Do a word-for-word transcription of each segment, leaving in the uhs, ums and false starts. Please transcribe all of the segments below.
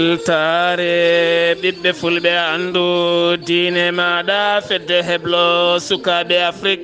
Weltaare ɓiɓɓe fulɓe, anndu diine maaɗa, fedde heblo sukaaɓe Afrik.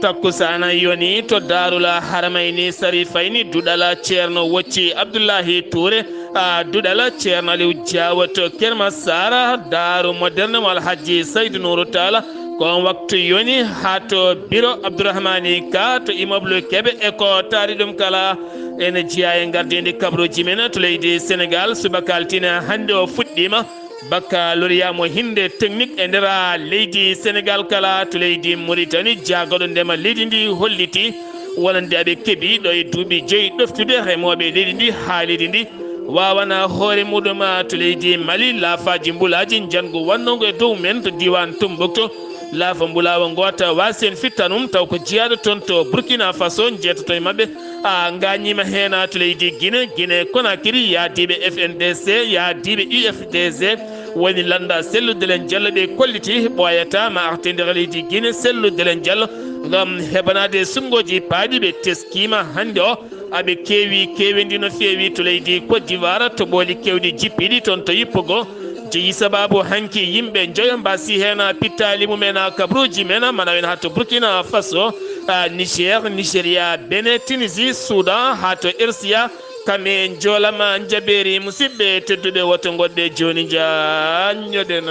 Takkusaana yoni to Daarul Haramayni Sarifayni, duɗal Ceerno Wocci Abdullahi Tuure, a, duɗal Ceerno Aliw Jaawo to Kermasara, Daaru Moderne mo Alhaji Saydu Nuuru Taala. Ko on waktu yoni haa to biro Abdourahmani Ka to immeuble Kebe e ko taari ɗum kala. Ene jeyaa e ngardiindi kabaruuji men to leydi Senegal, subaka altine hannde o fuɗɗiima. Baccalauréat mo hinnde technique e nder leydi Senegal kala to leydi Mauritanie, jaagorɗo ndema leydi ndi holliti wonande aɓe keɓi ɗo e duuɓi joyi ɗoftude remooɓe leydi ndi haa leydi ndi waawana hoore muɗum to leydi Mali. Laafaaji mbulaaji njanngu wannoogu e dow men to diiwaan Tumbuktu. Laafa mbulaawa ngoota waasi en fittanum taw ko jiyaaɗo toon to Burkina Faso, njeetato e maɓɓe. A ngaañiima heen to leydi Gine, Gine Konakiri, yahdiiɓe F N D C, yahdiiɓe U F D G, woni lannda Sellu Delen Jallo ɓe kolliti ɓooyata ma artindira leydi Gine Sellu Delen Jallo ngam heɓanaade sunngooji paaɗi. Ɓe teskiima hannde o, aɓe keewi, keeweendi no feewi to leydi Côte d'Ivoire, to ɓooli keewɗi jippiiɗi toon to yippugo. Jeyi sabaabu hanki yimɓe njoyo mbaasi heen pittaali mumen, kabaruuji men, mana en haa to Burkina Faso, a, Niger, Nigeria, Benin, Tunisie, Soudan, haa to R C A. Kam e njoolama njabeeri, musidɓe tedduɓe, woto ngoɗɗe jooni njaanñoɗen.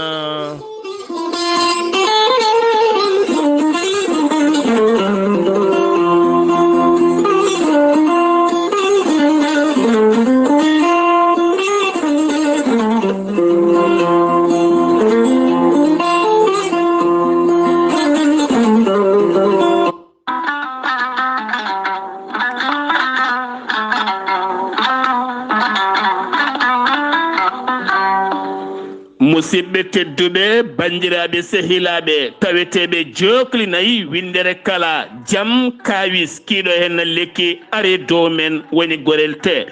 Musidɓe tedduɓe, banndiraaɓe, sehilaaɓe, taweteeɓe jookli nayi winndere kala, jam kaawis kiiɗo heen lekki ari dow men woni Gorel Tee.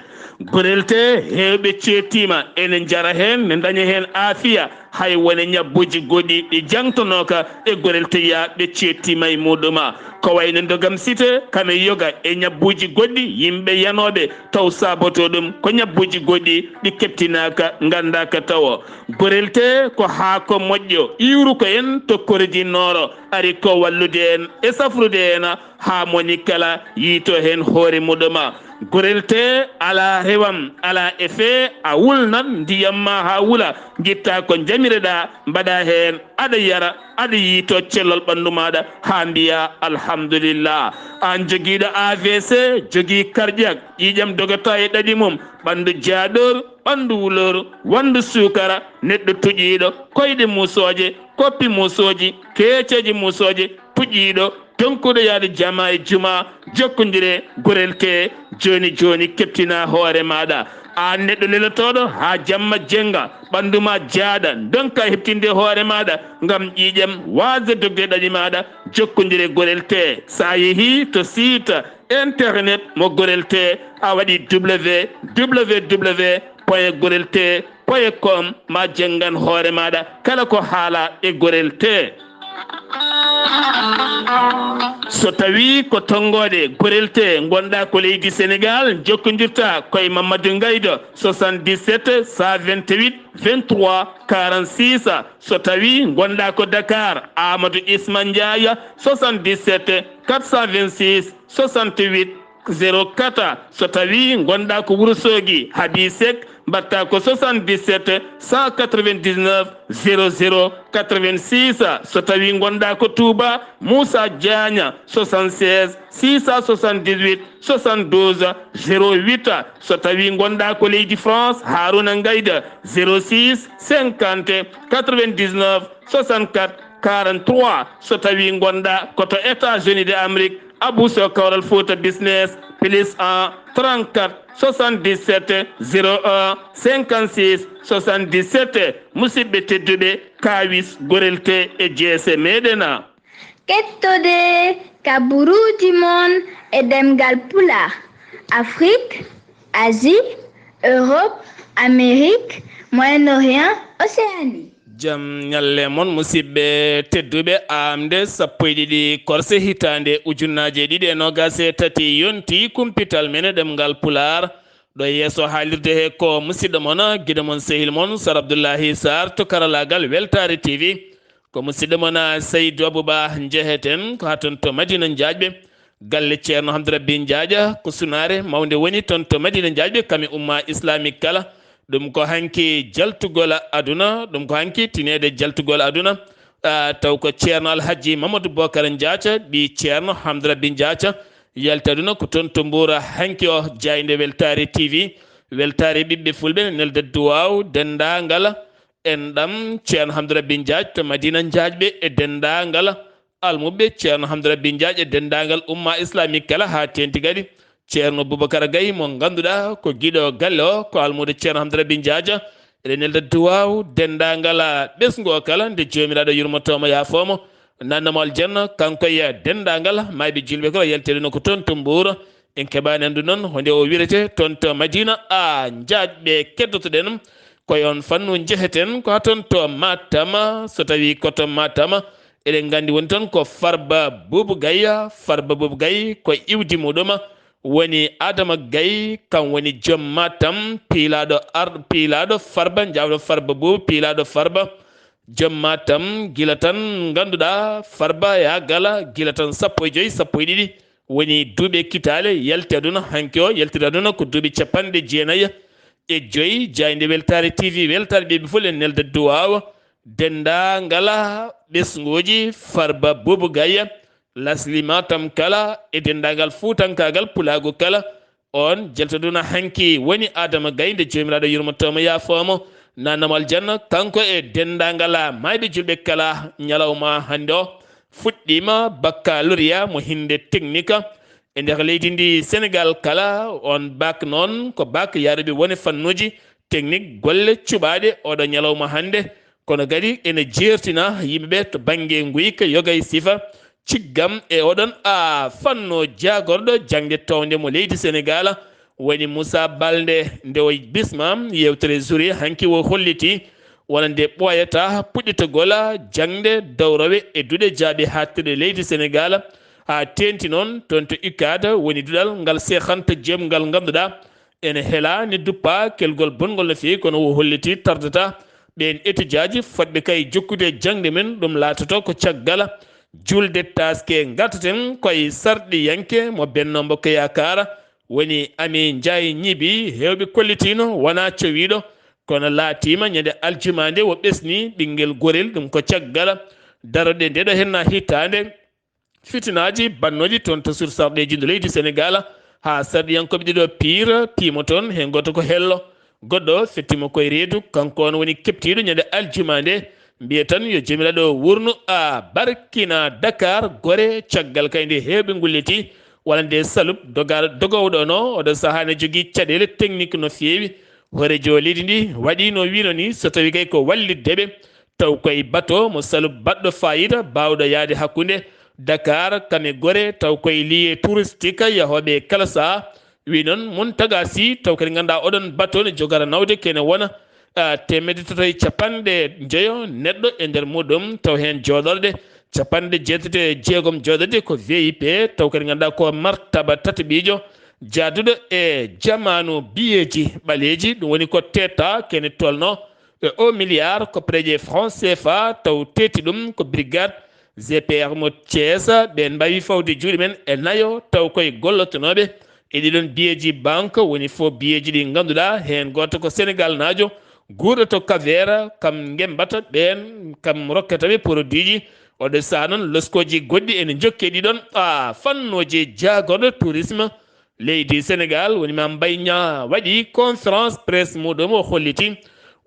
Gorel Tee heewɓe ceetiima, ene njara heen, ne ndaña heen aafiya, hay wone ñabbuuji goɗɗi ɗi jaŋtonooka e Gorel Tee ɓe ceetiima e muɗuma. Ko wayno ndogam site, kame yoga e ñabbuuji goɗɗi, yimɓe yanooɓe taw saabotoo ɗum ko ñabbuuji goɗɗi ɗi keɓtinaaka, nganndaaka tawo. Gorel Tee ko haako moƴƴo, iwruko en to kordi nooro, ari ko wallude en e safrude en haa moni kala yiito heen hoore muɗuma. Gorel Tee alaa rewam, alaa effet, a wulnan ndiyam ma haa wula, ngitta ko njamireɗaa, mbaɗa heen, aɗa yara, aɗa yiito cellal ɓanndu maaɗa haa mbiya alhamdulillah. Aan jogiiɗo A V C, jogii cardiaque, ƴiiƴam dogata e ɗaɗi mum, ɓanndu jaaɗor, ɓanndu wulor, wanndu suukara, neɗɗo tuƴiiɗo, koyɗe muusooje, koppi muusooji, keeceeje muusooje, tuƴiiɗo, tonkuɗo yaade jama e juma, jokkondire Gorel Tee jooni jooni, keɓtina hoore maaɗa. Aan neɗɗo lelotooɗo haa jamma jennga, ɓanndu ma jaaɗa, ndonka heɓtinde hoore maaɗa ngam ƴiiƴam waasde dogde ɗaɗi maaɗa, jokkondire Gorel Tee. So a yehii to site internet mo Gorel Tee, a waɗi W W W point gorel tee point com, ma jenngan hoore maaɗa kala ko haala e Gorel Tee. So tawii ko tonngoode Gorel Tee ngonɗaa ko leydi Senegal, njokkondirta ko e Mamadou Ngaydo, soixante-dix-sept, cent vingt-huit, vingt-trois, quarante-six. So tawii ngonɗaa ko Dakar, Amadou Isma Ndiaye, soixante-dix-sept, quatre cent vingt-six, soixante-huit, zéro quatre. So tawii ngonɗaa ko Wuro Soogi, Habi Seck, mbaɗta ko soixante-dix-sept, cent quatre-vingt-dix-neuf, zéro zéro quatre-vingt-six. So tawii ngonɗaa ko Touba, Moussa Diagne, soixante-seize, six cent soixante-dix-huit, soixante-douze, zéro huit. So tawii ngonɗaa ko leydi France, Harouna Ngayda, zéro six cinquante quatre-vingt-dix-neuf soixante-quatre quarante-trois. So tawii ngonɗaa ko to États-Unis de Amérique, Abou Sow, Kawral Fouta Business, plus un trente-quatre soixante-dix-sept zéro un cinquante-six soixante-dix-sept. Musidɓe tedduɓe, kaawis Gorel Tee e jeese meɗen. Kettode kabaruuji mon e ɗemngal Pulaar, Afrik, Asie, Europe, Amérique, Moyen-Orient, Océanie. Jam ñalle mon, musidɓe tedduɓe, aamde sappo e ɗiɗi korse hitaande ujunnaje ɗiɗi e noogas e tati yonti kumpital men e ɗemngal Pulaar. Ɗo yeeso haalirde he ko musidɗo mon, giɗo mon, sehil mon, Sar Abdullahi Sar to karalaagal Weltaare T V. Ko musidɗo mon, Seydou Abouba Njeheten, ko haa toon to Madina Njaajɓe. Galle Ceerno Hamdou Rabbi Njaaƴa, ko sunaare mawnde woni toon to Madina Njaajɓe, kam e umma islamique kala. Ɗum ko hanki jaltugol aduna, ɗum ko hanki tineede jaltugol aduna. Ah, taw ko Ceerno Alhaji Mamadou Bokar Njaaca, ɓii Ceerno Hamdou Rabbi Njaaca, yalti aduna ko toon to Mbuur hanki o, jaaynde Weltaare T V. Weltaare ɓiɓɓe fulɓe ne nelda duwaaw denndaangal enɗam Ceerno Hamdou Rabbi Njaac to Madina Njaajɓe e denndaangal almuɓɓe Ceerno Hamdou Rabbi Njaac e denndaangal umma islamique kala, haa teenti kadi Ceerno Boubacar Gaye mo ngannduɗaa ko giɗo galle o, ko almuudo Ceerno Hamdou Rabbi Njaac. Eɗen nelda duwaaw denndaangal ɓesngu o kala, nde Joomiraaɗo yurmotooma yaafooma, nanna mo aljanna, kanko e denndaangal maayɓe julɓe kala, yalti aduna ko toon to Mbuur. En keɓaani anndu noon honde o wirete toon to Madina a Njaajɓe. Keddoto-ɗen ko e oon fannu njeheten ko haa toon to Matam. So tawii ko to Matam, eɗen nganndi woni toon ko Farba Boubou Gaye. Farba Boubou Gaye ko iwdi muɗum woni Adama Gaye, kam woni joom Matam, piilaaɗo ar-, piilaaɗo Farba, njaawɗo Farba Boubou, piilaaɗo Farba, joom Matam, gila tan ngannduɗaa Farba yaa gala, gila tan sappo e joy, sappo e ɗiɗi woni duuɓi e kitaale, yalti aduna, hanki o yaltiri aduna ko duuɓi capanɗe jeenayi e joy. Jaaynde Weltaare T V, Weltaare ɓiɓɓe fulɓe, nelda duwaaw denndaangal ɓesnguuji Farba Boubou Gaye, lasli Matam kala e denndaangal fuutankaagal pulaagu kala. Oon jaltiduna hanki woni Adama Gaye, nde Joomiraaɗo yurmotooma yaafooma, nanna mo aljanna, kanko e denndaangal maayɓe julɓe kala. Ñalawma hannde o fuɗɗiima baccalauréat mo hinnde technique e nder leydi ndi Senegaal kala. Oon bac noon ko bac yaaruɓe wone fannuuji technique, golle cuɓaaɗe oɗo ñalawma hannde. Kono kadi ene jeertina yimɓe ɓe to bannge nguyka, yoga e sifa. Ciggam e oɗon a fanno jaagorɗo jaŋde townde mo leydi Senegaal, woni Moussa Balde, nde o bisma yeewtere Zuri hanki o holliti wonande ɓooyata puɗɗitagol jaŋde dowrowe e duɗe jaaɓi haaɗtirɗe leydi Senegaal, haa teenti noon toon to UCAD, woni duɗal ngal Seex Anta Jeem ngal ngannduɗaa ene helaani duppa kelgol bonngol no feewi, kono o holliti tardata ɓeen etijaaji fotɓe kay jokkude jaŋde men, ɗum laatoto ko caggal julde taaske. Ngartaten ko e sarɗiyanke mo Benno Bokk Yaakaar, woni Ami Njaay Ñibi, heewɓe kollitiino wonaa cowiiɗo, kono laatiima ñande aljuma nde o ɓesni ɓinngel gorel, ɗum ko caggal darode ndeɗo henna hitaande fitinaaji bannooji toon to sursarɗeeji nder leydi Senegaal, haa sarɗiyankooɓe ɗiɗo piir piimo toon, heen gooto ko hello, goɗɗo fettiima ko e reedu, kanko on woni keɓtiiɗo ñande aljuma nde. Mbiye tan yo Joomiraaɗo wuurnu a barkina Dakar, Gore, caggal kay nde heewɓe ngulliti, walla nde Salup doga-, dogowɗo no, oɗo sahaa ne jogii caɗeele technique no feewi. Hooreejo leydi ndi waɗi no wiino ni, so tawii kay ko wallitde ɓe, taw koye bato mo Salup baɗɗo fayida, baawɗo yahde hakkunde Dakar kam e Gore, taw koye lieu touristique yahooɓe kala sahaa. Wi noon Mountaga Sy, taw kadi ngannduɗaa oɗon bato ne jogora nawde kene wona, ah, teemedde tato e capanɗe njoyo neɗɗo e nder muɗum, taw heen jooɗorɗe capanɗe jeetati e jeegom jooɗorɗe ko V I P, taw kadi ngannduɗaa ko martaba tataɓiijo jaaduɗo e jamaanu biyeeji ɓaleeji, ɗum woni ko teta kene tolno e o milliard ko preje franc C F A, taw teeti ɗum ko brigade G P R mo Thiès. Ɓeen mbaawi fawde juuɗe men e nayo, taw koye gollotonooɓe e ɗiɗon biyeeji banque, woni fof biyeeji ɗi ngannduɗaa, heen gooto ko Senegal naajo, guurɗo to Cap-Vert, kam ngembata ɓeen, kam rokkata ɓe produit ji. Oɗo sahaa noon, loskooji goɗɗi ene njokki e ɗiɗon, a, fannooji jaagorɗo tourisme leydi Senegal, woni Mame Mbaye Niang, waɗi conférence presse muɗum, o holliti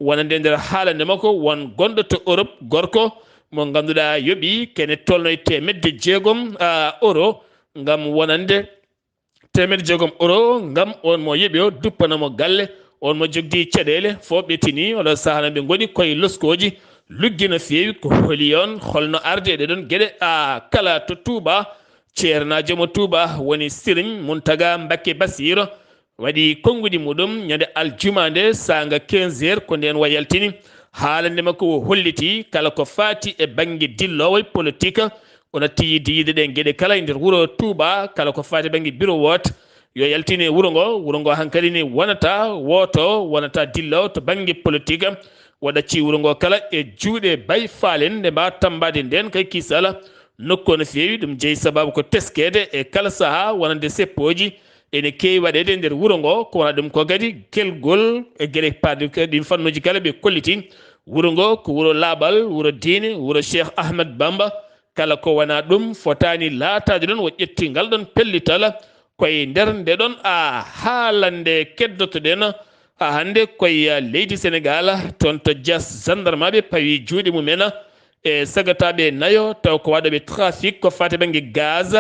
wonande nder haalande makko won gonɗo to Europe, gorko mo ngannduɗaa yoɓi kene tolno e teemedde jeegom, a, euro, ngam wonande teemedde jeegom euro, ngam on mo yoɓi o duppana mo galle, on mo jogdi caɗeele, fof ɓe tini, oɗo sahaa no ɓe ngoni koye loskooji luggi no feewi. Ko holi on, holno arde e ɗeɗon geɗe, a, kala to Touba, ceernaajo mo Touba woni Serigne Mountaga Mbacké Bassirou, waɗi konnguɗi muɗum ñande aljuma nde saanga quinze heures, ko ndeen wa yaltini haalande makko o holliti kala ko faati e bannge dilloowo e politique. O natti yiide yiide ɗeen geɗe kala e nder wuro Touba, kala ko faati e bannge bureau woote, yo yaltine wuro ngo. Wuro ngo hankadi ni wonata wooto, wonata dillo to bannge politique. Waɗa ci wuro ngo kala e juuɗe bay faalen nde mbaa tambaade nden kay kisala nokku no feewi. Ɗum jeyi sababu ko teskeede e kala sahaa wonande seppooji ene keewi waɗeede e nder wuro ngo. Ko wona ɗum ko kadi kelgol e gere paade ɗin fannuuji kala ɓe kolliti. Wuro ngo ko wuro laaɓal, wuro diine, wuro Cheikh Ahmed Bamba. Kala ko wona ɗum fotaani laataade ɗon o ƴetti ngal ɗon pellital. Koye nder nde ɗon a haalande keddotoɗen a hannde koye leydi Senegal, toon to Diass, gendarmeɓe pawi juuɗe mumen e sagataaɓe nayo taw ko waɗooɓe trafic ko faati bannge gaz.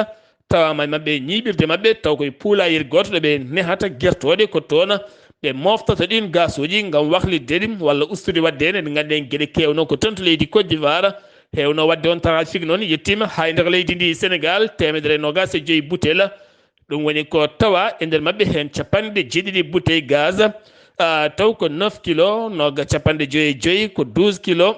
Tawaama e maɓɓe ñiiɓirde maɓɓe taw koye puulayir gooto ɗo ɓe nehata gertooɗe ko toon ɓe moftata ɗin gasuuji ngam wahlitde ɗum walla ustude waɗde heen. Eɗen nganndi en geɗe keewno ko toon to leydi Côte d'Ivoire. Heewno waɗde on trafic noon yettiima haa e nder leydi ndi Senegal, teemedere e noogaas e joyi butel. Ɗum woni ko tawa e nder maɓɓe heen capanɗe jeeɗiɗi butey gaz, ah, taw ko neuf kilo, nooga capanɗe joyi e joyi ko douze kilo,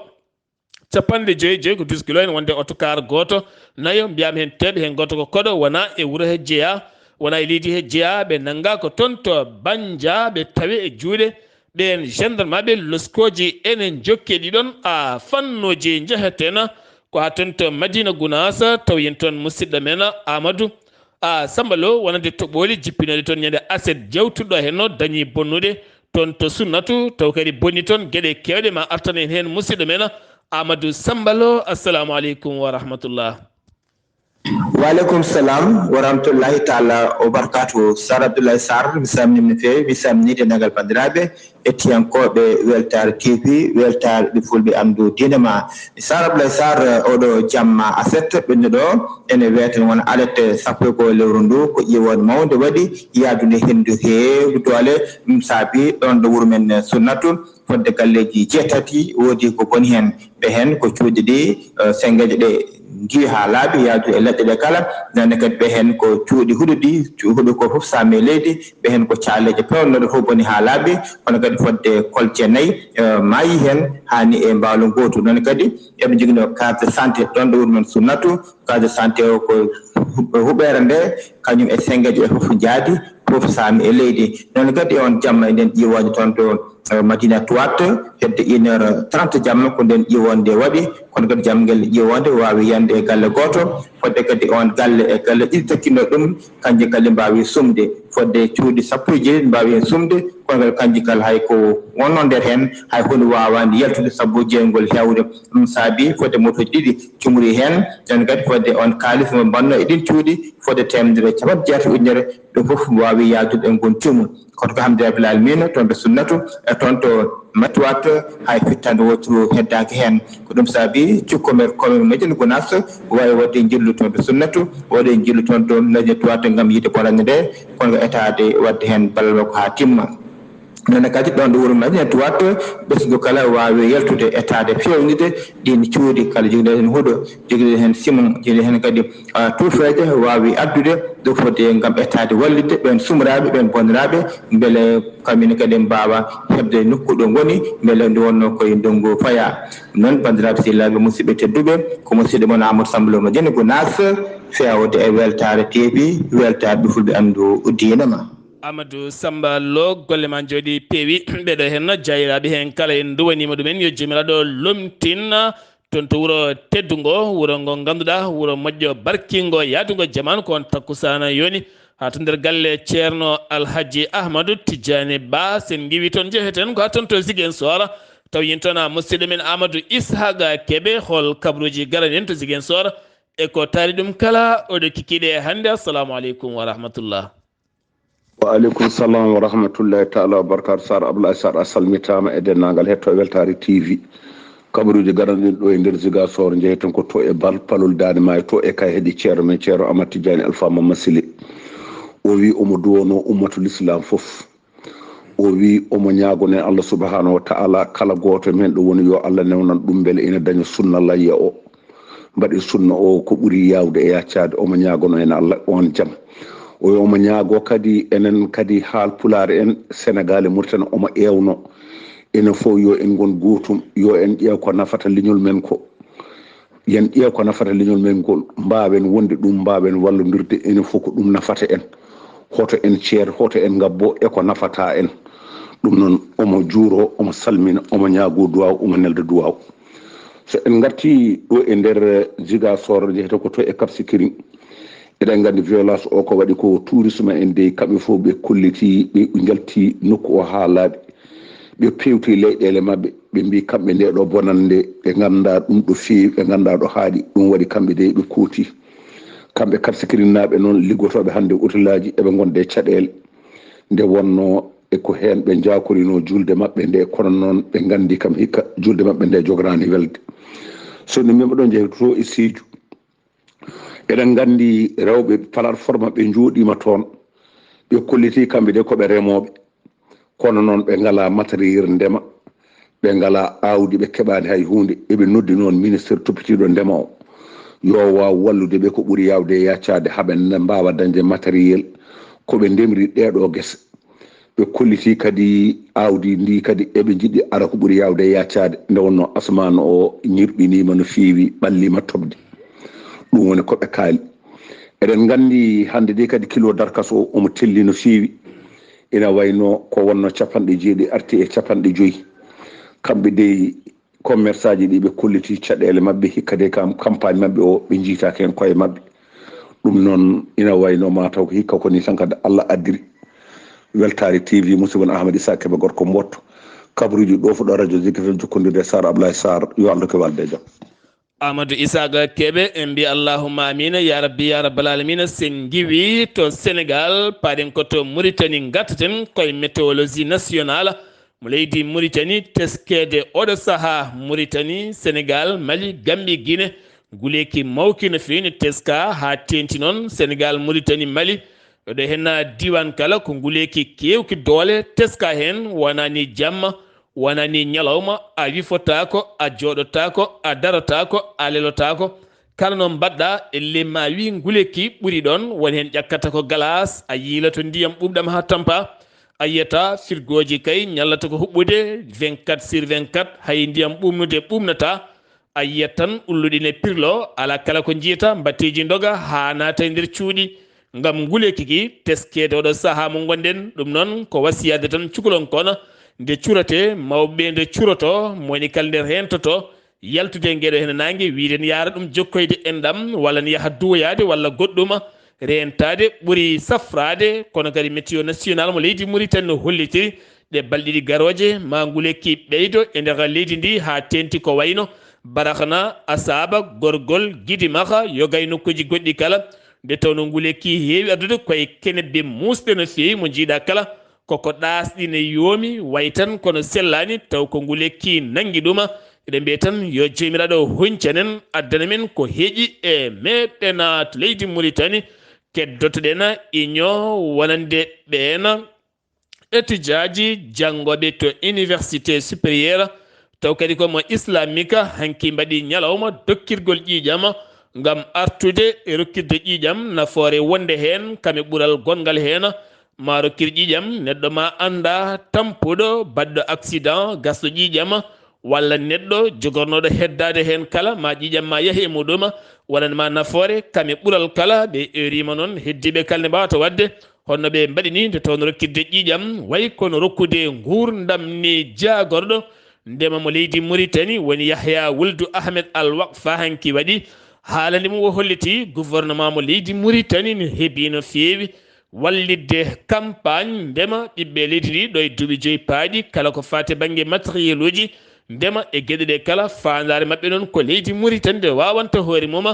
capanɗe joyi e joyi ko douze kilo. Ene wonde oto kaar gooto, nayo, mbiyaam heen teeɓe, heen gooto ko koɗo, wona e wuro he jeyaa, wona e leydi he jeyaa, ɓe nannga ko toon to Bannja, ɓe tawe e juuɗe ɓeen gendarmeɓe loskooji ene njokki ɗi ɗon, a, fannuuji njeheten ko haa toon to Madina Gunaas, taw yen toon musidɗo men Amadou, a, Samba Lo, wonande toɓooli jippinooɗi toon ñande aset jawtuɗo henno dañi bonnude toon to Sunnatu, taw kadi bonni toon geɗe keewɗe. Ma artan en heen musidɗo men Amadou Samba Lo. Assalamu aleykum wa rahmatullah. Waaleykum salam wa rahmatullahi taala wa barakatuhu. Sar Abdoulaye Sarr, mi salminiima no feewi, mi salminii denndaangal banndiraaɓe hettiyankooɓe Weltaare T V, Weltaare ɓe fulɓe anndu diine ma. Sar Abdoulaye Sarr, oɗo jamma aset ɓennuɗo ene weetan won alet sappo e go'o lewru ndu, ko ƴiwoonde mawnde waɗi, yaadude henndu heewde doole, ɗum saabi ɗoon ɗo wuro men Sunnatu, fodde galleeji jeetati, woodi ko boni heen. Ɓe heen ko cuuɗi ɗi, eh, senngeeje ɗe ngiwi haa laaɓi, yaadu e leɗɗe ɗe kala. Noon kadi ɓe heen ko cuuɗi huɗo ɗi, cu-, huɗo ko fof saami e leydi. Ɓe heen ko caaleeje peewnooɗe fof boni haa laaɓi. Kono kadi fodde kolce nayi, eh, maayi heen, haa ni e mbaalu ngootu. Noon kadi eɓe njoginoo case de santé ɗoon ɗo wuro men Sunnatu. Case de santé o ko hu-, huɓeere nde, kañum e senngeeje ɗe fof njaadi, fof saami e leydi. Noon kadi e oon jamma eɗen ƴiwoode toon to, eh, Madina Tuwaat, hedde une heure trente jamma ko ndeen ƴiwoonde waɗi. Kono kadi jamma ngel ƴiwoonde waawi yande e galle gooto. Fodde kadi oon galle e galle ɗiɗi takkinoo ɗum, kanji kadi mbaawi sumde. Fodde cuuɗi sappo e jeeɗiɗi mbaawi heen sumde. Kono kadi kanji kala hay ko wonnoo nder heen, hay huunde waawaani yaltude sabu jeeyngol heewde. Ɗum saabi fodde motooji ɗiɗi cumri heen. Noon kadi fodde oon kaalis mo mbannoo e ɗiin cuuɗi, fodde teemedere e capanɗe jeetati ujunere, ɗum fof waawi yaadude e ngun cuumu. Kono ko hamdi rabbil aalamiina, toon to Sunnatu, e toon to Matuwaat, hay fittaande wootere heddaaki heen. Ko ɗum saabi cukko meer commune Madina Gunaas waawi waɗde njillu toon to Sunnatu, waɗde njillu toon to Madina Tuwaat ngam yiide bonannde nde, kono ko etaade waɗde heen ballal makko haa timma. Noon kadi ɗoon ɗo wuro Madina Tuwaat, ɓesngu kala waawi yaltude etaade feewnitde ɗiin cuuɗi, kala jogiiɗo heen huɗo, jogiiɗo heen simon, jogiiɗo heen kadi, ah, tuufeeje, waawi addude ɗo foti ngam etaade wallitde ɓeen sumraaɓe, ɓeen bonniraaɓe, mbele kamɓe ne kadi mbaawa heɓde nokku ɗo ngoni, mbele nde wonnoo koye ndonngu fayaa. Noon, banndiraaɓe sehilaaɓe, musidɓe tedduɓe, ko musidɗo mon Amadou Samba Lo mo Jenne Gunaas, feewde e Weltaare T V, Weltaare ɓe fulɓe anndu diine ma. Amadou Samba Lo, golle ma njooɗi peewi. Ɓeɗo henna jaayiraaɓe heen kala en nduwaniima ɗumen, yo Joomiraaɗo lomtin toon to wuro teddungo, wuro ngo ngannduɗaa wuro moƴƴo barkingo yaadungo jamaanu, ko on takkusaana yoni haa to nder galle Ceerno Alhaji Ahmadu Tijjaani Ba. Sen ngiwi toon, njeheten ko haa toon to Ziguinchor, taw yen toon a musidɗo men Amadou Ishaqa Kebe. Hol kabaruuji garani en to Ziguinchor e ko taari ɗum kala? Oɗo kikiiɗe e hannde. Assalamu aleykum wa rahmatullah. Wa aleykum salam wa rahmatullahi taala wa barakatu. Sar Abdoulaye Sar, a salmitaama e denndaangal hettooɓe Weltaare T V. Kabaruuji garanɗin ɗo e nder Ziguinchor, njeheten ko to e Bal, Palol, Daande Maayo, to e kay heɗi ceerno men, Ceerno Amadou Tijjaani Alfa Mamma Sile. O wi omo duwonoo ummatul Islam fof. O wi omo ñaagonoo e Allah subhanahu wa taala, kala gooto men ɗo woni yo Allah newnan ɗum, mbele ina daña sunna layya o. Mbaɗi sunna o ko ɓuri yaawde e yaccaade. Omo ñaagonoo en Allah oon jam. O wi omo ñaagoo kadi enen kadi Haalpulaar en Senegaal e Muritani, omo eewnoo enen fof yo en ngon gootum, yo en ƴeew ko nafata leñol men ko. Yen ƴeew ko nafata leñol men ngol, mbaawen wonde ɗum, mbaawen wallondirde, enen fof ko ɗum nafata en. hoto en ceer, hoto en ngabbo e ko nafata en. Ɗum noon, omo juuro, omo salmina, omo ñaago duwaaw, omo nelda duwaaw. So en ngarti ɗo e nder Ziguinchor, jehete ko to e Cap Skirring, eɗen nganndi violence o ko waɗi ko tourisme en de, kamɓe fof ɓe kolliti, ɓe njalti nokku o haa laaɓi. Ɓe pewti leyɗeele maɓɓe, ɓe mbi kamɓe nde ɗo bonannde, ɓe ngannda ɗum ɗo feewi, ɓe ngannda ɗo haaɗi, ɗum waɗi kamɓe de ɓe kooti. Kamɓe Cap Skirring naaɓe noon liggotooɓe hannde otelaaji, eɓe ngonde caɗeele. Nde wonno e ko heen ɓe njaakorino julde maɓɓe nde, kono noon ɓe nganndi kam hikka julde maɓɓe nde jogoraani welde. So no min mbaɗo jeeyi to e Sédhiou, eɗen nganndi rewɓe plateforme ɓe njooɗiima toon, ɓe kolliti kamɓe de ko ɓe remooɓe, kono noon ɓe ngalaa matériel ndema, ɓe ngalaa aawdi, ɓe keɓaani hay huunde. Eɓe noddi noon ministre toppitiiɗo ndema o, yo waaw wallude ɓe ko ɓuri yaawde e yaccaade, haa ɓe mbaawa dañde matériel ko ɓe ndemri ɗeeɗo gese. Ɓe kolliti kadi aawdi ndi kadi eɓe njiɗi ara ko ɓuri yaawde e yaccaade, nde wonno asamaan o ñirɓiniima no feewi, ɓalliima toɓde. Ɗum woni ko ɓe kaali. Eɗen nganndi hannde de kadi kilo darkas o omo telli no feewi. Ina wayno ko wonno capanɗe jeeɗi arti e capanɗe joyi. Kamɓe de commerçant ji ɗi ɓe kolliti caɗeele maɓɓe, hikka de kam campagne maɓɓe o ɓe njiitaaki heen koye maɓɓe. Ɗum noon ina wayno ma taw ko hikka ko ni tan kadi Allah addiri. Weltaare T V, musidɓe mon Ahmad Issa Kebe gorko Mbotto, kabaruuji ɗo fuɗo radio Zikir jokkondirde Sar Ablaye Sar, yo Allah ko walde e jam. Amadou Isaaga Kebe, en mbi allahumma amina ya rabbi ya rabbal alamina. Sen ngiwi to Sénégal, paɗen ko to Mauritanie, ngattaten koye météorologie nationale mo leydi Mauritanie, teskede oɗo saha Mauritanie, Sénégal, Mali, Gambie, Guinée, nguleyki mawki no feewi ne teska, haa teenti noon Sénégal, Mauritanie, Mali. Ɗo henna diiwaan kala ko nguleyki keewki doole teska heen, wonani jamma, wonani ñalawma, a wifotaako, a jooɗotaako, a darotaako, a lelotaako. Kala no mbaɗɗa, ellee ma wi nguleyki ɓuri ɗoon, won heen ƴakkata ko galaas, a yiiloto ndiyam ɓuuɓɗam haa tampa, a yiyata firgooji kay ñallata ko huɓɓude vingt-quatre sur vingt-quatre, hay ndiyam ɓuuɓnude ɓuuɓnataa. A yiyat tan ulluɗi ne pirlo, alaa kala ko njiyata, mbatteeji ndoga haa naata e nder cuuɗi. Ngam nguleyki ki teskeede oɗo sahaa mo ngonɗen, ɗum noon ko wasiyaade tan cukalon kono nde curate, mawɓe ɓe nde curoto, mo woni kala nde reentoto, yaltude e ngeɗo hene naange, wiide ne yaara ɗum jokkoyde enɗam, walla ne yaha duwoyaade, walla goɗɗuma reentaade ɓuri safraade. Kono kadi météo national mo leydi Mauritanie no hollitiri ɗe balɗe ɗiɗi garooje, ma nguleyki ɓeydo e nder leydi ndi haa teenti ko wayno Barakna, Asaba, Gorgol, Gidimaxa, yoga e nokkuuji goɗɗi kala. Nde tawno nguleyki heewi addude koye kenebbe muusɗe no feewi, mo njiiɗa kala koko ɗaasɗi ne yoomi, wayi tan kono sellaani, taw ko nguleyki nanngi ɗuma. Eɗen mbiya tan yo Joomiraaɗo honcanen, addana men ko heƴi e meɗen to leydi Mauritanie. Keddotoɗen union wonande ɓeen étudiaji janngooɓe to université supérieure, taw kadi ko mo islamique, hanki mbaɗi ñalawma dokkirgol ƴiiƴam ngam artude e rokkirde ƴiiƴam nafoore wonde heen kam e ɓural gonngal heen. Ma rokkir ƴiiƴam neɗɗo ma annda tampuɗo, baɗɗo accident, gasɗo ƴiiƴam, walla neɗɗo jogornoɗo heddaade heen kala, ma ƴiiƴam ma yahi e muɗum, waɗan ma nafoore kam e ɓural kala. Ɓe erima noon heddiiɓe kala ne mbawata waɗde honno ɓe mbaɗi ni, nde tawno rokkirde ƴiiƴam wayi kono rokkude nguurndam ni jaagorɗo. Ndema mo leydi Mauritanie woni Yahya Wuldu Ahmed Al Waqfa hanki waɗi haalande mum, o holliti gouvernement mo leydi Mauritanie ne hebi no feewi wallitde campagne ndema ɓiɓɓe leydi ndi ɗo e duuɓi joyi paaɗi, kala ko faati bannge matériel uji ndema e geɗe ɗe kala. Faandaare maɓɓe noon ko leydi Mauritanie nde wawanta hoore mum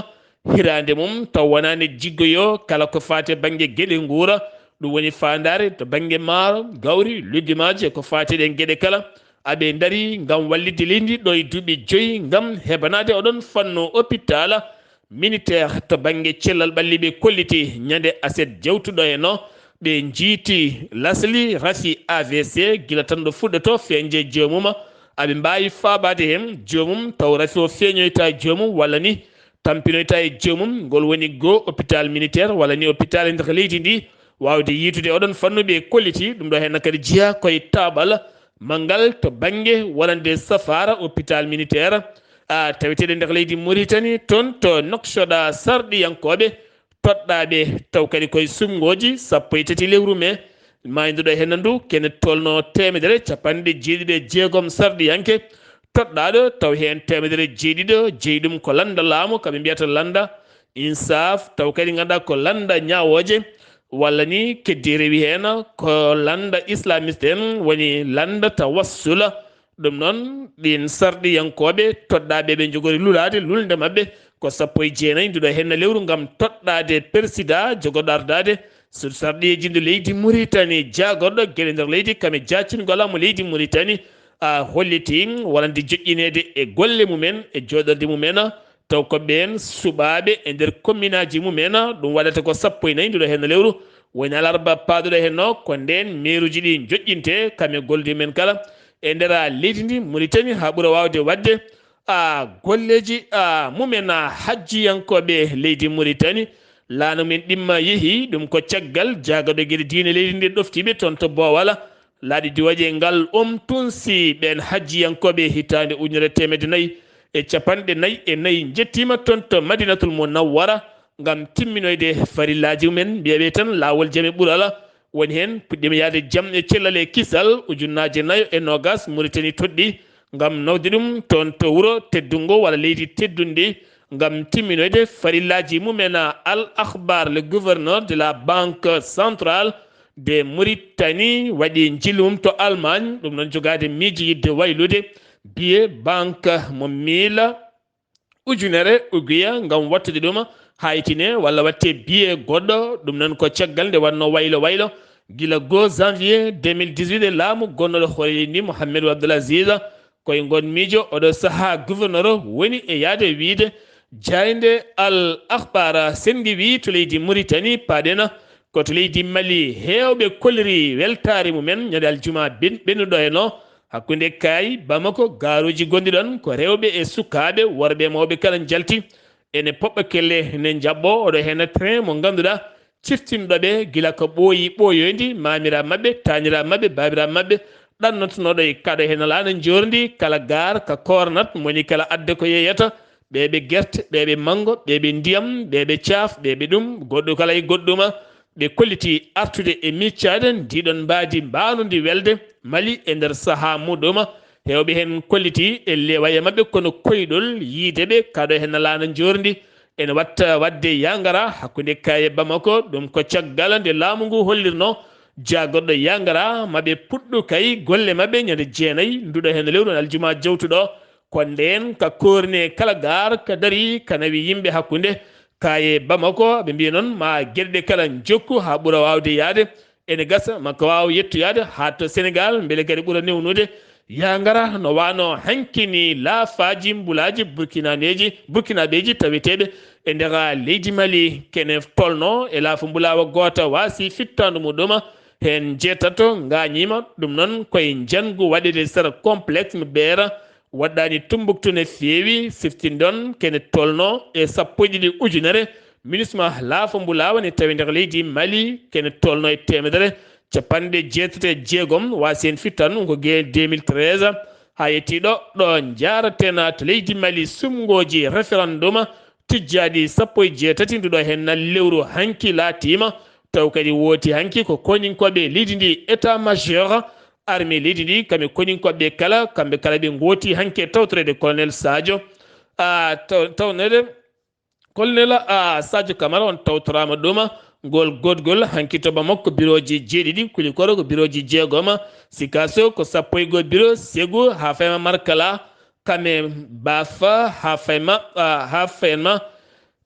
hiraande mum, taw wonaani jiggoyo kala ko faati bannge geɗe nguura. Ɗum woni faandaare to bannge maaro, gawri, lujjumaaji e ko faati ɗen geɗe kala. Aɓe ndari ngam wallitde leydi ɗo e duuɓi joyi ngam hebanaade oɗon fannu hôpital militaire to bannge cellal ɓalli. Ɓe kolliti ñande aset jewtuɗo e no ɓe njiiti lasli rafi A V C gila tan ɗo fuɗɗoto feeñde joomum. Aɓe mbaawi faabaade heen joomum taw rafi o feeñoyta joomum walla ni tampinoyta e joomum. Ngol woni goo hôpital militaire walla ni hôpital e nder leydi ndi waawde yiitude oɗon fannu. Ɓe kolliti ɗum ɗo heen kadi jeyaa koye taaɓal manngal to bannge wonande safaara hôpital militaire, a, taweteeɗo nder leydi Mauritanie, toon to Nouakchott, sarɗiyankooɓe toɗɗaaɓe, taw kadi koye suɓngooji sappo e tati lewru mee, maayduɗo heen ndu kene tolno teemedere capanɗe jeeɗiɗi e jeegom sarɗiyanke, toɗɗaaɗo taw heen teemedere jeeɗiɗo jeyi ɗum ko lannda laamu, kaɓe mbiyata lannda Insaaf, taw kadi ngannduɗaa ko lannda ñaawooje, walla ni keddi rewi heen ko lannda islamiste en, woni lannda tawassula. Ɗum noon, ɗiin sarɗiyankooɓe toɗɗaaɓe ɓe njogori lulaade lulnde maɓɓe ko sappo e jeenayi nduɗo heen lewru ngam toɗɗaade persidaa jogorɗo ardaade suudu sarɗiyeeji ndu leydi Muritani, jaagorɗo geɗe nder leydi kam e jaacingol laamu leydi Muritani, a holliti wonande joƴƴineede e golle mumen e jooɗorɗe mumen, taw ko ɓeen suɓaaɓe e nder komminaaji mumen, ɗum waɗata ko sappo e nayi nduɗo heen lewru, woni alarba paaduɗo heen o, ko ndeen meeruuji ɗi joƴƴinte kam e gollude men kala e nder leydi ndi Muritani haa ɓura waawde waɗde a golleeji a mumen a hajjiyankooɓe leydi Muritani. Laana men ɗimma yehi ɗum ko caggal jaagorɗo geɗe diine leydi ndi ɗoftiiɓe toon to Boowal, laaɗi diwaje ngal omtunsi ɓeen hajjiyankooɓe hitaande ujunere teemedde nayi e capanɗe nayi e nayi njettiima toon to Madinatul Munawwara ngam timminoyde farillaaji mumen, mbiyaɓe tan laawol jam e ɓural woni heen, puɗɗiima yahde jam e cellal e kisal, ujunnaaje nayo e noogas Muritani toɗɗi ngam nawde ɗum toon to wuro teddungo walla leydi teddunndi, ngam timminoyde farillaaji mumen. Al Akhbar, le gouverneur de la Banque Centrale de Mauritanie, waɗi njilum to Allemagne, ɗum noon jogaade miijo yiɗde waylude biye banque mo miila ujunere ugiya ngam wattude ɗum haa yettinee walla waɗtee biye goɗɗo. Ɗum noon ko caggal nde waɗnoo waylo waylo gila goo janvier deux mille dix-huit e laamu gonnooɗo hoore leydi ndi Mohamed Abdul Aziz. Koye ngoon miijo, oɗo sahaa gouverneur woni e yahde wiyde jaaynde Al Akhbar senngi wiyi to leydi Muritani paaɗen ko to leydi Mali heewɓe kolliri weltaare mumen ñande aljuma ben-, ɓennuɗo heen o hakkunde Kaay, Bamako, gaaruuji gonɗi ɗoon ko rewɓe e sukaaɓe, worɓe e mawɓe kala njalti. Ene poɓɓa kelle ne njaɓɓoo oɗo heen train mo ngannduɗaa ciftinɗo ɓe gila ko ɓooyi ɓooyoyndi, maamiraaɓe maɓɓe, taaniraaɓe maɓɓe, baabiraaɓe maɓɓe, ɗannotonooɗo e kaɗo heen laana njoorndi, kala gaar ka koornat, moni kala adda ko yeeyata, ɓee ɓe gerte, ɓee ɓe manngo, ɓee ɓe ndiyam, ɓee ɓe caaf, ɓee ɓe ɗum, goɗɗo kala e goɗɗuma. Ɓe kolliti artude e miccaade ndiɗon mbaadi mbaanundi welde Mali e nder sahaa muɗum. Heewɓe heen kolliti e lewaye maɓɓe kono koyɗol yiide ɓe kaɗo heen laana njoorndi. Ene watta waɗde yangara hakkunde Kaye Bamako, ɗum ko caggal nde laamu ngu hollirno jaagorɗo yangara maɓe puɗɗo kay golle maɓɓe ñande jeenayi nduɗo heen lewru aljuma jawtuɗo. Ko ndeen ka koorne kala gaar ka dari ka nawi yimɓe hakkunde Kaye Bamako. Ɓe mbiyi noon ma geɗe ɗe kala njokku haa ɓura waawde yahde. Ene gasa ma ko waawa yettoyaade haa to Senegaal mbele kadi ɓura newnude. Yaa ngara no waano hanki ni laafaaji mbulaaji Burkinaneeji, Burkinaaɓeeji taweteeɓe e nder leydi Mali kene tolno e laafa mbulaawa goota waasi fittaandu muɗum. Heen njeetato ngaañiima, ɗum noon koye njanngu waɗeede sara complexe mo Beera. Waɗɗaani Tumbuktu ne feewi, siftinɗon kene tolno e sappo e ɗiɗi ujunere. Minisma laafa mbulaawa ne tawi nder leydi Mali kene tolno e teemedere capanɗe jeetati e jeegom, waasi heen fittan ko ge deux mille treize. Haa yettii ɗo, ɗo njaaraten to leydi Mali suɓngooji référendum tijjaaɗi sappo e jeetati nduɗo heen na lewru hanki laatiima. Taw kadi wooti hanki ko koninkooɓe leydi ndi état majeur armée leydi ndi, kamɓe koninkooɓe kala, kamɓe kala ɓe ngooti hanki e tawtoreede colonel Sadio. A, taw-, tawnede colonel, a, Sadio Camara on tawtoraama ɗum, ngol goodgol hanki to Bamako ko birooji jeeɗiɗi, Kulikoro ko birooji jeegoma, Sikaso ko sappo e goo biro, Segu haa fayma Markala, kame Bafa haa fayma, a, haa fayma,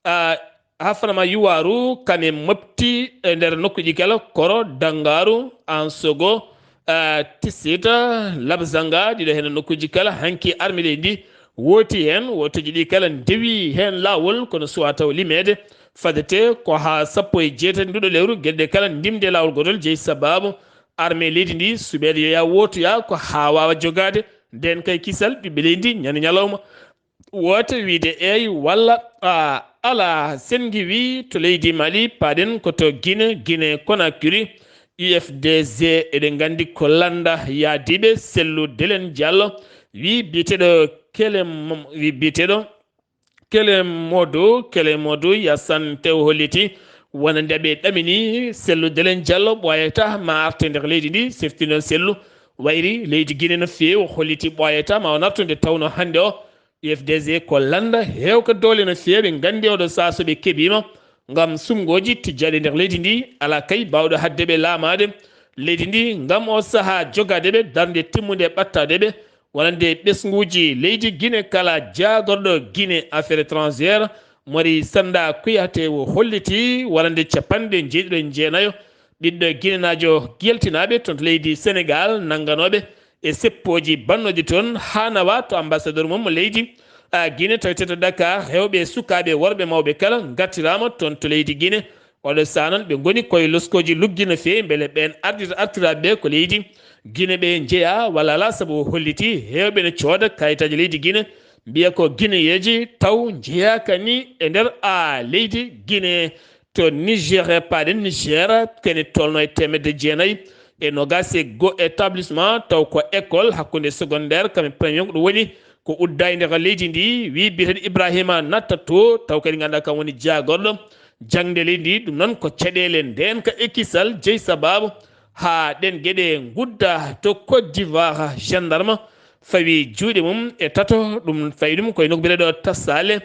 a, haa fayma Yuwaru, kame Mopti e nder nokkuuji kala, Koro, Dangaru, Ansogo, a, Tisita, Labzanga, ɗiɗo heen nokkuuji kala, hanki armée leydi ndi wooti heen, wooteeji ɗi kala ndewi heen laawol, kono suwaa taw limeede, fadete ko haa sappo e jeetati nduɗo lewru, geɗe ɗe kala ndimde laawol gootol, jeyi sabaabu armée leydi ndi suɓeede yo yaa wootoya ko haa waawa jogaade ndeen kay kisal ɓiɓɓe leydi ndi ñande ñalawma. Woote wiide eey walla, a, alaa. Senngi wii to leydi Mali, paaɗen ko to Gine, Gine Konakiri, U F D G, eɗen nganndi ko lannda yaadiiɓe. Sellu Delen Diallo wii biyeteeɗo Kelem-, wii biyeteeɗo Kelemodu, Kelemodu Yasan Tew holliti Wonande ɓe ɗamini Sellu Delen Diallo ɓooyata ma arte nder leydi ndi, sefti noon Sellu wayri leydi Guinée no feewi, o holliti ɓooyata ma o nartu nde tawno hannde o U F D G ko lannda heewka doole no feewi, nganndi oɗo sahaa so ɓe keɓiima ngam sumngooji tijjaaɗi nder leydi ndi, alaa kay baawɗo haɗde ɓe laamaade leydi ndi ngam o sahaa jogaade ɓe darnde timmunde ɓattaade ɓe. Wonande ɓesnguuji leydi Guinée kala, jaagorɗo Guinée Affaires étrangères Mori Sanda Kouyaté o holliti wonande capanɗe njeeɗiɗo e jeenayo ɓiɗɗo Guinenaajo yaltinaaɓe toon to leydi Senegaal nannganooɓe e seppooji bannooji toon haa nawa to ambassadeur mum mo leydi a Guinée taweteeɗo Dakar, rewɓe, sukaaɓe, worɓe, mawɓe kala ngartiraama toon to leydi Guinée. Oɗo sahaa noon ɓe ngoni koye loskooji luggi no feewi mbele ɓeen ardita artiraaɓe ɓe ko leydi Guinée ɓe njeyaa walla alaa, sabu o holliti heewɓe no cooda kayitaaji leydi Guinée mbiya ko Guinéyeeji taw njeyaaka ni e nder a leydi Guinée. To Niger, paaɗen Niger, kene tolno e teemedde jeenayi e noogaas e goo établissement taw ko école hakkunde secondaire kam e premier ko ɗum woni ko udda e nder leydi ndi, wi biyeteeɗo Ibrahima natta to, taw kadi ngannduɗaa kam woni jaagorɗo jaŋde leydi ndi. Ɗum noon ko caɗeele ndeenka e kisal jeyi sabaabu haa ɗeen geɗe ngudda to Côte d'Ivoire. Gendarme fawi juuɗe mum e tato, ɗum fawi ɗum koye nokku biyeteeɗo Tassale,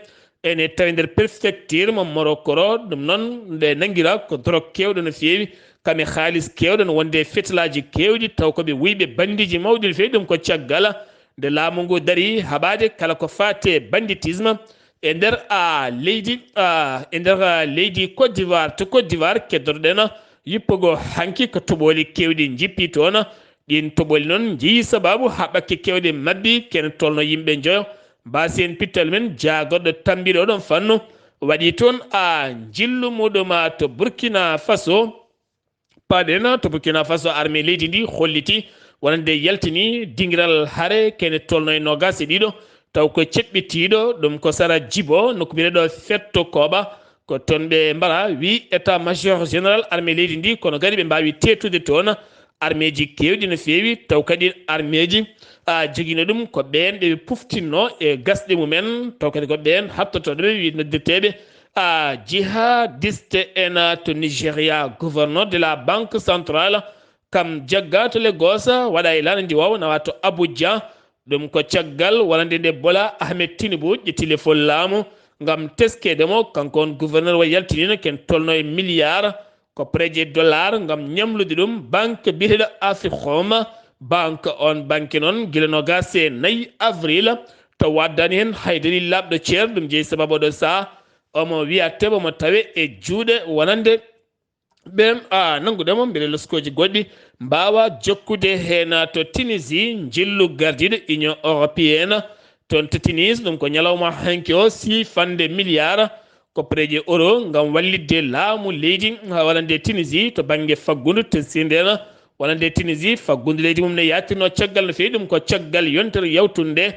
ene tawi nder préfecture mo Morokoro. Ɗum noon nde nanngira ko dorog keewɗo no feewi, kam e haalis keewɗo no wonde fetalaaji keewɗi, taw ko ɓe wuyɓe banndiiji mawɗi no feewi. Ɗum ko caggal nde laamu ngu dari haɓaade kala ko faati e banditisme e nder a leydi a e nder a leydi Côte d'Ivoire. To Côte d'Ivoire keddotoɗen yippugol hanki ko toɓooli keewɗi njippi toon. Ɗiin toɓooli noon njeyi sabaabu haa ɓakke keewɗe mabbi, kene tolno yimɓe njoyo. Mbaasi en pittal men jaagorɗo tambiɗo oɗon fannu waɗi toon a njillu muɗum to Burkina Faso. Paaɗen to Burkina Faso, armée leydi ndi holliti wonande yaltini dingiral hare kene tolno e noogaas e ɗiɗo, taw ko ceɓɓitiiɗo, ɗum ko sara Jibo, nokku biyeteeɗo Fetto Koɓa. Ko toon ɓe mbara, wi état major général armée leydi ndi, kono kadi ɓe mbaawi teetude toon armeeji keewɗi no feewi, taw kadi armeeji a jogiino ɗum ko ɓeen ɓe puftinno e gasɗe mumen, taw kadi ko ɓeen hattotooɓe wi noddirteeɓe a jihadiste en to Nigeria. Gouverneur de la Banque Centrale kam jagga to Lagos, waɗa e laana ndi wawa nawa to Abuja. Ɗum ko caggal wonande nde Bola Ahmed Tinubu ƴetti lefol laamu ngam teskeede mo. Kanko on gouverneur wa yaltiniino ken tolno e milliard ko prêt dollar ngam ñamlude ɗum banque biyeteeɗo Africom. Banque on banque noon gila noogaas e nayi avril taw waddani heen hay dalil laaɓɗo ceer. Ɗum jeyi sababu oɗo sahaa omo wiya teɓo mo tawe e juuɗe wonande ɓen a nanngude mo mbele loskooji goɗɗi mbaawa jokkude heen to Tunisie. Njillu gardiiɗo Union Européenne toon to Tunis, ɗum ko ñalawma hanki o sii fande milliard ko prêt euro ngam wallitde laamu leydi wonande Tunisie to bannge faggundu, testirde en wonande Tunisie faggundu leydi mum ne yaatirno caggal no feewi. Ɗum ko caggal yontere yawtunde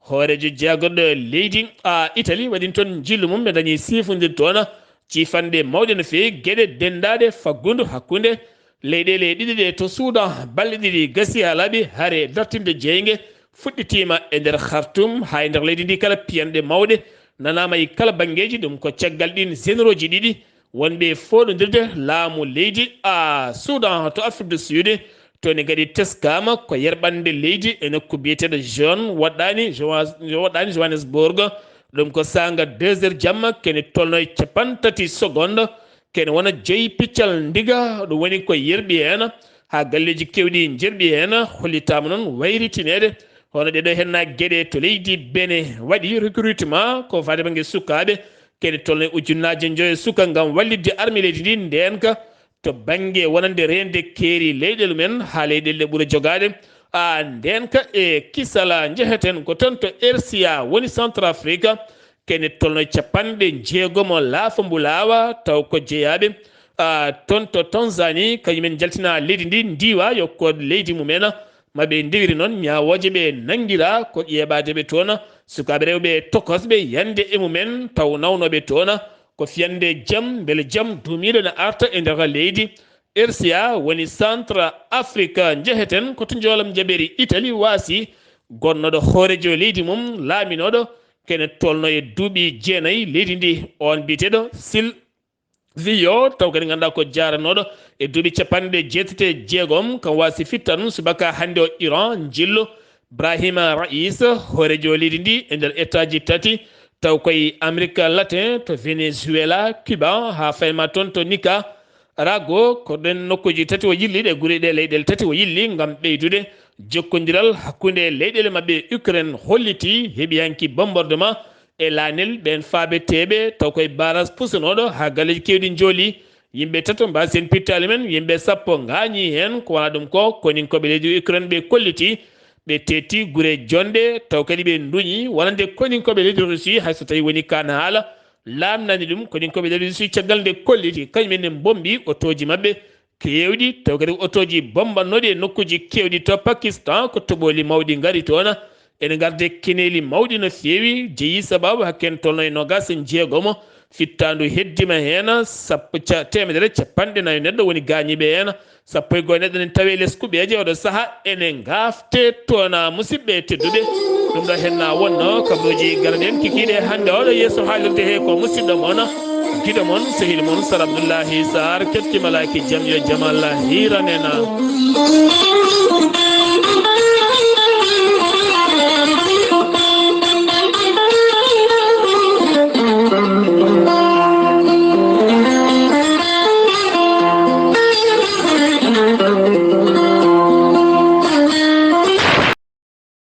hooreejo jaagorɗo leydi a Italie waɗi toon njillu mum, ɓe dañi siifondirde toon ciifanɗe mawɗe no feewi geɗe denndaaɗe faggundu hakkunde leyɗeele ɗiɗi ɗe to Suudan. Balɗe ɗiɗi gasi haa laaɓi, hare dartinde jeynge fuɗɗitiima e nder Khartoum. Haa e nder leydi ndi kala piyanɗe mawɗe nanaama e kala banngeeji. Ɗum ko caggal ɗiin généraux ji ɗiɗi wonɓe fooɗondirde laamu leydi a Suudan to Afrique du Sud. Toon ne kadi teskaama ko yerɓande leydi e nokku biyeteeɗo Jeune waɗɗaani Johannes- waɗɗaani Johannesburg. Ɗum ko saanga deux heures jamma, kene tolno e cappanɗe tati seconde. Kene wona joyi piccal ndiga, ɗum woni ko yerɓi heen haa galleeji keewɗi njerɓi heen. Hollitaama noon wayritineede hono ɗeɗo henna geɗe to leydi Benin waɗi recrutement ko faade bannge sukaaɓe kene tolno e ujunnaaje njoyo suka ngam wallitde armée leydi ndi ndeenka to bannge wonande reende keeri leyɗeele men haa leyɗeele ɗe ɓura jogaade a ndeenka e kisala. Njeheten ko toon to R C A woni Centrafrique, kene tolno e cappanɗe jeegomo laafa mbo laawa taw ko jeyaaɓe a toon to Tanzanie, kañumen njaltina leydi ndi ndiwa yo kood leydi mumen. Maɓe ndewiri noon ñaawooje ɓe nanngira ko ƴeeɓaade ɓe toon, sukaaɓe rewɓe tokosɓe yande e mumen taw nawnooɓe toon. Ko fiyande jam, mbele jam duumiiɗo ne arta e nder leydi. R C A woni Centre Afrique. Njeheten ko to njoolam jaɓeeri Italie waasi gonnooɗo hooreejo leydi mum laaminooɗo kene tolno e duuɓi jeenayi leydi ndi, on biyeteeɗo Sil- Viyo, taw kadi ngannduɗaa ko jaaranooɗo e duuɓi capanɗe jeetati e jeegom, kam waasi fittanum subaka hannde o Iran njillu Brahima Rais, hooreejo leydi ndi e nder etaaji tati, taw koye Amérique Latin, to Venezuela, Cuba, haa fayma toon to Nicaragua. Ko ɗen nokkuuji tati o yilli, ɗe gure, ɗe leyɗeele tati o yilli ngam ɓeydude jokkondiral hakkunde leyɗeele maɓɓe. Ukraine holliti heɓiyanki bombardement e laanel ɓeen faabeteeɓe taw koye barrage pusanooɗo haa galleeji keewɗi njooli. Yimɓe tato mbaasi heen pittaali men, yimɓe sappo ngaañii heen. Ko wonaa ɗum ko koninkooɓe leydi Ukraine ɓe kolliti. Ɓe teetti gure jonɗe, taw kadi ɓe nduñi wonande koninkooɓe leydi Russie, hay so tawii woni kaan haala laamnaani ɗum. Koninkooɓe leydi Russie caggal nde kolliti, kañum en ne mbommbi otooji maɓɓe keewɗi, taw kadi otooji bommbannooɗi e nokkuuji keewɗi to Pakistan, ko toɓooli mawɗi ngari toon. Ene ngarde keneeli mawɗi no feewi, jeyi sabaabu hakke en tolno e noogaas e jeegomo, fittaandu heddima heen, sappo ca-, teemedere capanɗe nayi neɗɗo woni gaañiiɓe heen, sappo e go'o neɗɗo ene tawe les kuɓeeje. Oɗo saha ene ngaafte toon, musidɓe tedduɓe. Ɗum ɗo heen na wonno kabluuji garɗi en kikiiɗe hannde oɗo yeeso haalirde he ko musidɗo mon, giɗo mon, sehil mon, Sar Abdullahi Sar, keɓti malaaki jam yo jam Allah hiiran en.